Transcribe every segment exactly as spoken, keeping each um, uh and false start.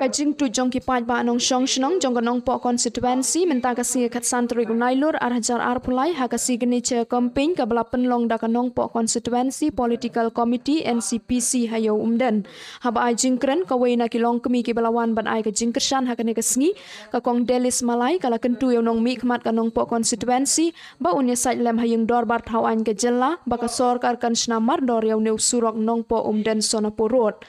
Ka jingtuid jong ki paidbah nongshong shnong jong ka Nongpoh constituency mynta ka sngi khatsan tarik u Nailur ar hajar arphew lai ha ka signature campaign kaba la pynlong da ka Nongpoh Constituency Political Committee, N C P C, ha Ïew Umden. Haba ai jingkren, kawei na ki longkmie kiba la wan ban ai ka jingkyrshan ha kane ka sngi, ka Kong Delis Malai, ka la kyntu ïa u nongmihkhmat ka Nongpoh constituency ba un ïasaid lem ha ïing dorbar thaw aiñ ka jylla ba ka sorkar kan shna mardor ïa une u surok Nongpoh Umden Sonapur Road.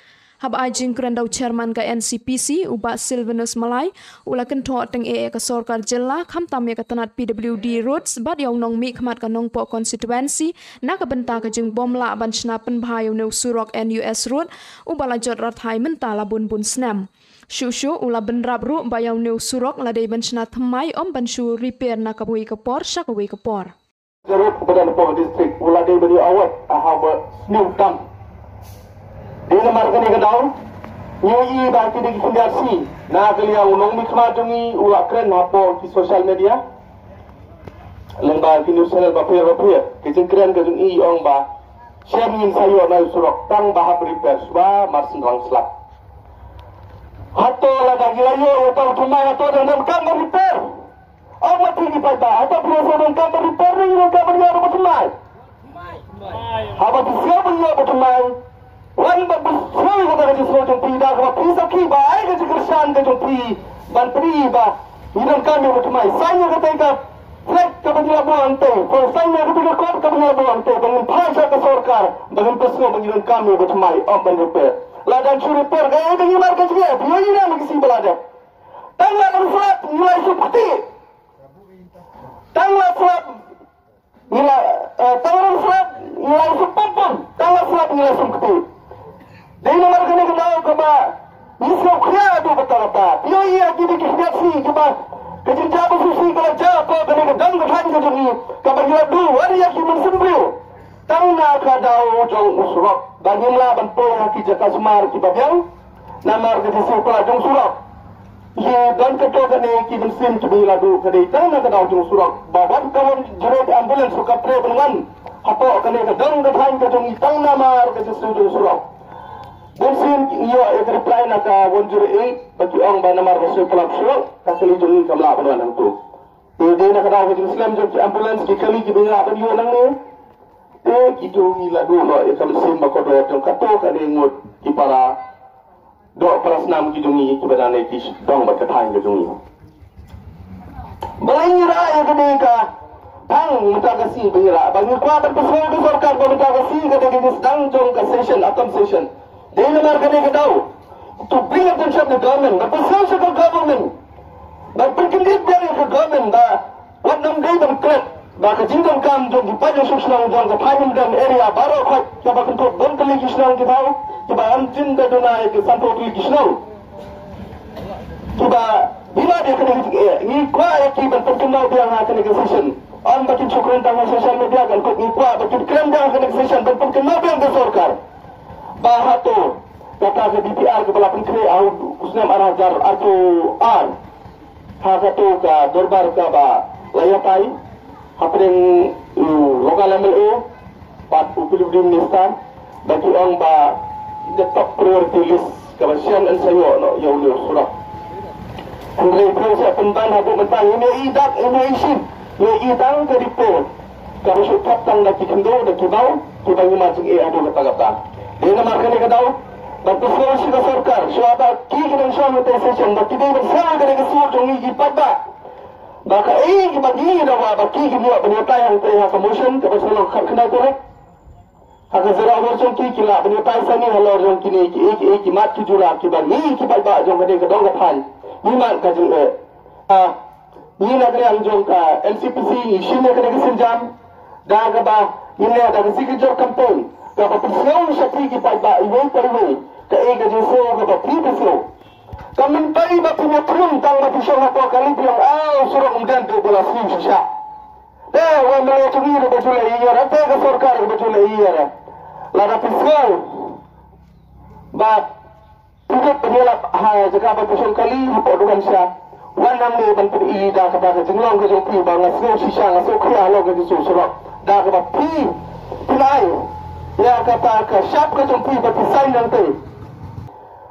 Haba ai jingkren da u chairman ka N C P C, u Bah Sylvanus Malai, u la kynthoh tyngeh ïa ka sorkar jylla, khamtam ïa ka tnat P W D Roads bad ïa u nongmihkhmat ka Nongpoh constituency na ka bynta ka jingbym lah ban shna pynbha ïa une u surok N U S Road uba la jot rathai mynta la bun bun snem. Shuh shuh u la bynrap ruh ba ïa une u surok la dei ban shna thymmai, ym ban shu repair na kawei ka por sha kawei ka por. Jarut ba don hapoh district u la dei ban ïoh award ha ba sniew tam. Dei namar kane ka daw ngi ïohi ba kine ki khyndiat sngi na ka liang u nongmihkhmat jong ngi u la kren hapoh ki social media lyngba ki news channel bapher bapher. Ki jingkren ka jong i ong ba shem ngin sa ïoh na u surok tang ba hap repair shuwa mar synrang slap. Hato lada ngi la ïoh ïa uta u thymmai hato dang donkam ban repair? Ong ma phi ki paidbah, hato phi sngew donkam ban repair ne ngi donkam ban ïoh ruh ba thymmai? Haba phi sngew ban ïoh ba thymmai, wan bad pynsngew ïa kata ka jingsngew jong phi da kaba phi sakhi ba ai ka jingkyrshan ka jong phi ban pyni ba ngi donkam ïa ba thymmai. Sign ïa kata ka flag kaba ngi la buh hangtei, ko sign ïa kata ka kot kaba ngi la buh hangtei ba ngin phai sha ka sorkar ba ngin pynsngew ba ngi donkam ïa ba thymmai, ym ban repair. Lada shu repair ka ei ba ngi mar ka jingeh, phi ïohi ne ma ki sngi ba la dep. Tang la dang slap ngi la ïasum kti. Tang la slap ngi la, eh, tang la slap ngi la ïasum pom pom. Tang la slap ngi la ïasum kti. Dei namar kane ka daw kaba ngi sngew khia haduh katta katta. Phi ïohi ïa ki dei ki khyndiat sngi kiba ka jingjia ba shisha ka la jia hapoh kane ka dong ka thaiñ ka jong ngi kaba ngi la duh wan ïa ki mynsiem briew. Tang na ka daw jong u surok ba ngim lah ban poi ha ki jaka sumar kiba biang namar ka jingsiew palat jong u surok. Ki don kato kane ki mynsiem kiba ngi la duh ka dei tang na ka daw jong u surok ba wat ka one zero eight ambulance ruh kam treh ban wan hapoh kane ka dong ka thaiñ ka jong ngi tang namar ka jingsiew jong u surok. Bun sien ngi ïoh ïa ka reply na ka one zero eight ba ki ong ba namar ba siew palat u surok ka kali jong ngi kam lah ban wan hangto. Te dei na ka daw ka jingslem jong ki ambulance ki kali kiba ngi lah ban ïoh nangne. Te kito ngi la duh noh ïa ka mynsiem ba kordor jong kato kane ngut ki para doh para snam ki jong ngi kiba dang ne ki dong bad ka thaiñ ka jong ngi. Balei ngi rah ïa kane ka thang mynta ka sngi ba ngi rah ba ngi kwah ban pynsngew ka sorkar ba mynta ka sngi ka dei ka jingsdang jong ka session, autumn session. Dei namar kane ka daw to bring attention to government, ba pynsngew sha ka government, ba pynkyndit biang ïa ka government ba wat nym dei ban klet ba ka jingdonkam jong ki paid nongshong shnong jong ka Phaï Umden area baroh khoit kaba kynthup bun tylli ki shnong ki thaw kiba ym jin da duna ïa ki sanphew tylli ki shnong. Kiba bilat ïa kane ka jingeh ngi kwah ïa ki ban pynkynmaw biang ha kane ka session. Ym ba kin shu kren tang ha social media kan kut, ngi kwah ba kin kren biang ha kane ka session ban pynkynmaw biang ka sorkar. Ba hato kata ka D P R kaba la pynkhreh ha u snem ar hajar arphew ar ha kato ka dorbar kaba la ïatai hapdeng u local M L A bad u P W D minister ba ki ong ba the top priority list kaba shen yn sa ïoh noh ïa une u surok. Hynrei pyrshah pynban haduh mynta ngim ïohi dak ngim ïohi shim. Ngi i tang ka report kaba shu thep tang da ki khyndew da ki baw kiba ngi mar jingeh haduh katta katta. Dei namar kane ka daw ban pynsngew sha ka sorkar shuwa ba ki ki nongshong hangtei session ba ki dei ban sngew kane ka sur jong ngi ki paidbah. Ba kaei kiba ngi dawa ba ki ki ïoh ban ïatai hangtei ha ka motion kaba shu long khatkhyndai tarik. Ha ka jingïaroh jong ki ki lah ban ïatai sani halor jong kine kiei kiei ki mat ki jura kiba ngi ki paidbah jong kane ka dong ka thaiñ ngi mad ka jingeh. Ha ngi na ka liang jong ka N C P C ngi shim ïa kane ka sienjam da kaba ngi leh da ka signature campaign kaba pynsngew sha phi ki paidbah iwei pa iwei kaei ka jingsngew kaba phi pynsngew. Ka mynta i ba phi ïa pynlong tang ba phi shong hapoh kali phi ong, ah, u surok Umden te ba la sniew shisha. Te u M L A jong ngi ruh ba ju leh ïa, te ka sorkar ruh ba ju leh ïa. Lada phi sngew ba phi dei ban ïalap ha jaka ba phi shong kali hapoh dukan sha, wan hangne ban pyni da kata ka jinglong ka jong phi ba nga sngew shisha, nga sngew khia halor ka jingsniew surok. Da kaba phi pynai ïa kata ka shap ka jong phi ba phi sign nangtei.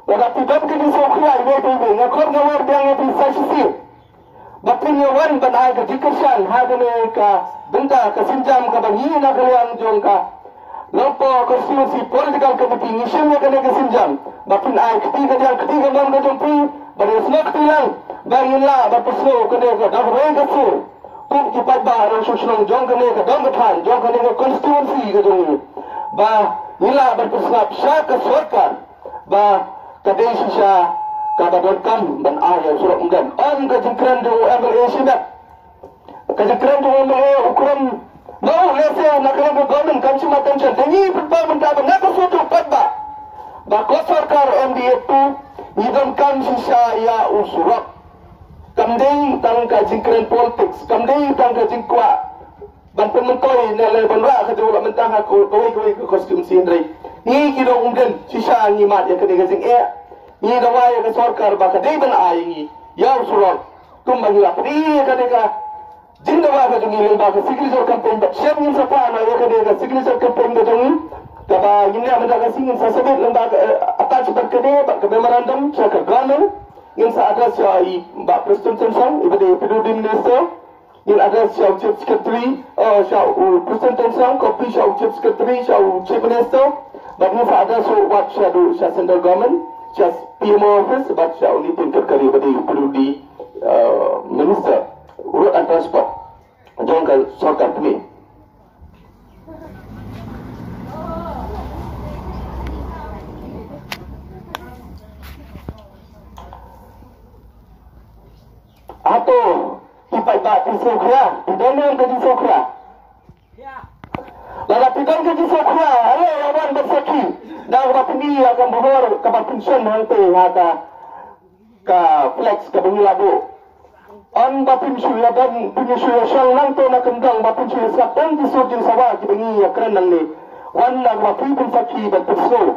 Lada phi don ka jingsngewkhia iwei pa iwei, nga khot nga wer biang ïa phi sa shisien ba phin ïa wan ban ai ka jingkyrshan ha kane ka bynta ka sienjam kaba ngi na ka liang jong ka Nongpoh Constituency Political Committee ngi shim ïa kane ka sienjam ba phin ai kti ka diang kti ka mon ka jong phi ban ïa sngewkti lang ba ngin lah ban pynsngew kane ka dawai ka sur kum ki paidbah nongshong shnong jong kane ka dong ka thaiñ jong kane ka constituency ka jong ngi ba ngin lah ban pynsngap sha ka sorkar ba ka dei shisha kaba donkam ban ai ïa u surok umdem. Ym ka jingkren jong u M L A shimet. Ka jingkren jong u M L A u kren ba u lehse na ka liang ka government kam shim attention. Te ngi pynpaw mynta ba na ka sur jong u paidbah ba ka sorkar M D A two ngi donkam shisha ïa u surok. Kam dei tang ka jingkren politics, kam dei tang ka jingkwah ban pynmyntoi ne lei ban rah ka jong u la mynta ha ko kawei kawei ka constituency hynrei ngi ki long umdem shisha ngi mad ïa kane ka jingeh. Ngi dawa ïa ka sorkar ba ka dei ban ai ngi ïa u surok kumba ngi la pynïaid ïa kane ka jingdawa ka jong ngi lyngba ka signature campaign bad shem ngin sa pan ïa kane ka signature campaign ka jong ngi kaba ngin ïa mynta ka sngi ngin sa submit lyngba ka eh, attach bad kane bad ka memorandum sha ka government. Ngin sa address sha i Bah Prestone Tynsong iba dei P W D minister. Ngin address sha u Chief Secretary, uh, sha u Prestone Tynsong, copy sha u Chief Secretary, sha u Chief Minister, bad ngin sa address u wat sha du sha Central Government, sha P M O Office, bad sha u Nitin Gadkari bad i P W D, uh, Minister, Road and Transport, jong ka sorkar pynïaid. Hato ki paidbah ki sngewkhia, ki don ka jingsngewkhia. Lada ki don ka jingsngewkhia, ale ïa wan ban sakhi. Da kaba pynïaid ïa ka bor kaba pynshon hangte ha ka ka flex kaba ngi la buh. Ym ba pynshoi ïa don pynshoi ïa shong nangto na kyndong ba pynshoi ïa sngap don ki sur jingsawa kiba ngi ïa kren nangne. Wan da kaba phi pynsakhi ban pynsngew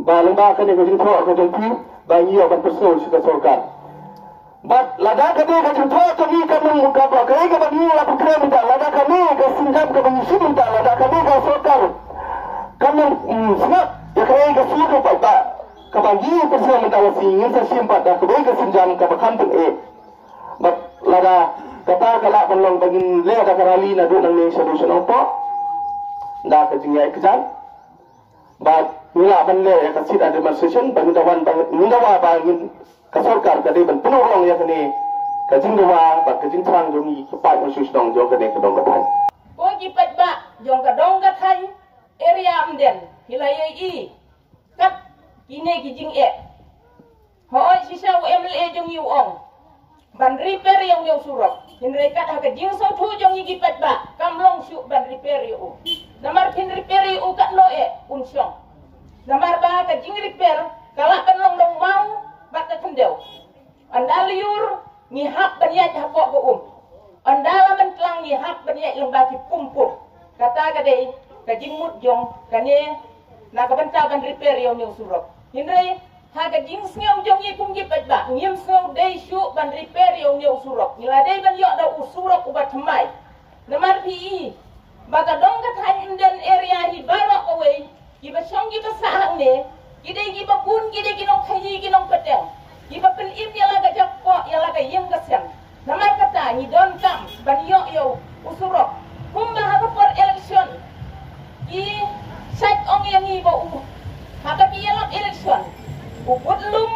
ba lyngba kane ka jingthoh ka jong phi ba ngi ïa ban pynsngew sha ka sorkar. Bad lada ka dei ka jingthoh ka ngi ka nang ka ba ka ei ka ba ngi la pynkreh mynta lada ka dei ka singkam ka ba ngi shim mynta lada ka dei ka sorkar ka nang sngap ïa ka ei ka sur ka ba kaba ngi pynsngew mynta la si ngin sa shim pat da ka dei ka sinjam ka ba kham teng eh. Bad lada kata ka lah ban long ba ngin leh da ka rally naduh nangne shaduh sha Nongpoh da ka jingïaid kjat. Bad ngi lah ban leh ïa ka sit and demonstration ba ngin da wan ba ngin da wa ba ngin ka sorkar ka dei ban pynurlong ïa kane ka jingdawa bad ka jingthrang jong ngi ki paid nongshong shnong jong kane ka dong ka thaiñ. Ko ki paidbah jong ka dong ka thaiñ area Umden ki la ïohi kat kine ki jingeh. Hooid shisha u M L A jong ngi u ong ban repair ïa une u surok. Hynrei kat ha ka jingsngewthuh jong ngi ki paidbah kam long shuh ban repair ïa u. Namar phin repair ïa u katno eh un shong. Namar ba ka jingrepair ka lah ban long da u maw bad ka khyndew. Ynda lyiur ngi hap ban ïaid hapoh ka um. Ynda la myntlang ngi hap ban ïaid lyngba ki pum pum. Kata ka dei ka jingmut jong kane na ka bynta ban repair ïa une u surok. Hynrei ha ka jingsngew jong ngi kum ki paidbah ngim sngew dei shuh ban repair ïa une u surok. Ngi la dei ban ïoh da u surok uba thymmai. Namar phi i ba ka dong ka thaiñ Umden area hi baroh kawei kiba shong kiba sah hangne ki dei kiba bun ki dei ki nongkhaïi ki nongpateng kiba pynim ïa la ka jakpoh ïa la ka ïing ka sem. Namar kata ngi donkam ban ïoh ïa u surok kumba ha ka por election ki shait ong ïa ngi ba u ha ka ki ïalap election u budlum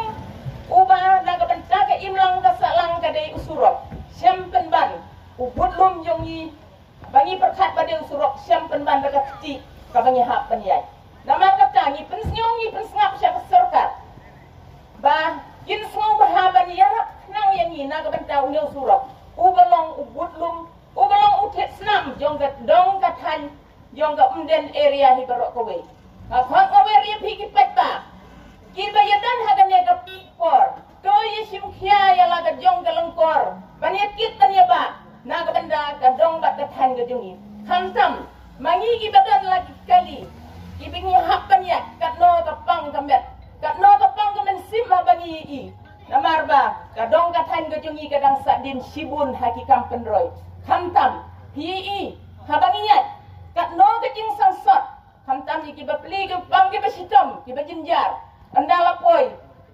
uba na ka bynta ka imlang ka sahlang ka dei u surok. Shem pynban u budlum jong ngi ba ngi pyrkhat ba dei u surok shem pynban da ka kti kaba ngi hap ban ïaid. Namar kata ngi pynsngew ngi pynsngap sha ka sorkar ba kin sngew bha ban ïarap khnang ïa ngi na ka bynta une u surok uba long u budlum uba long u thied snam jong ka dong ka thaiñ jong ka Umden area hi baroh kawei. Nga khot nga wer ïa phi ki paidbah kiba ïadon ha kane ka por to ïa shim khia ïa la ka jong ka lyngkor ban ïa kit ban ïa bah na ka bynta ka dong bad ka thaiñ ka jong ngi. Khamtam ma ngi kiba don la ki kali kiba ngi hap ban ïa katno ka pang ka met katno ka pang ka mynsiem ma ba ngi i. Namar ba ka dong ka thaiñ ka jong ngi ka dang sahdien shibun ha ki kam pynroi. Khamtam phi i haba ngi ïaid katno ka jingsangsot. Khamtam ïa kiba pli kiba pang kiba shitom kiba jynjar. Ynda la poi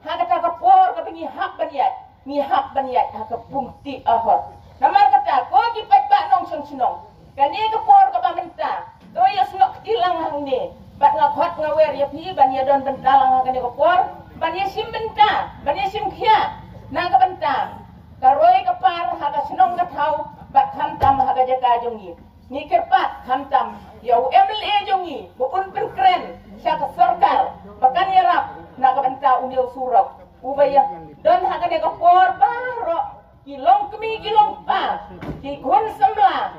Ha kata ka por kaba ngi hap ban ïaid, ngi hap ban ïaid ha ka pung ti ahor. Namar kata ko ki paidbah nongshong shnong, kane ka por kaba mynta to ïasnoh kti lang hangne bad nga khot nga wer ïa phi ban ïadon bynta lang ha kane ka por, ban ïashim bynta, ban ïashim khia na ka bynta ka roi ka par ha ka shnong ka thaw bad khamtam ha ka jaka jong ngi. Ngi kyrpad khamtam ïa u M L A jong ngi ba un pynkren sha ka sorkar ba kan ïarap na ka bynta une u surok uba ïa don ha kane ka por baroh. Ki long kmie ki long kpa, ki khun samla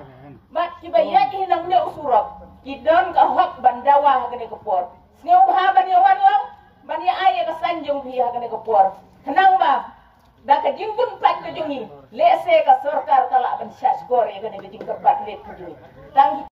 bad kiba ïaid hi na une u surok ki don ka hok ban dawa ha kane ka por. Sngewbha ban ïa wan lang ban ïa ai ïa ka saiñ jong phi ha kane ka por. Khnang ba da ka jingbun paid ka jong ngi lehse ka sorkar ka lah ban shah shkor ïa kane ka jingkyrpad rit ka jong ngi. Tang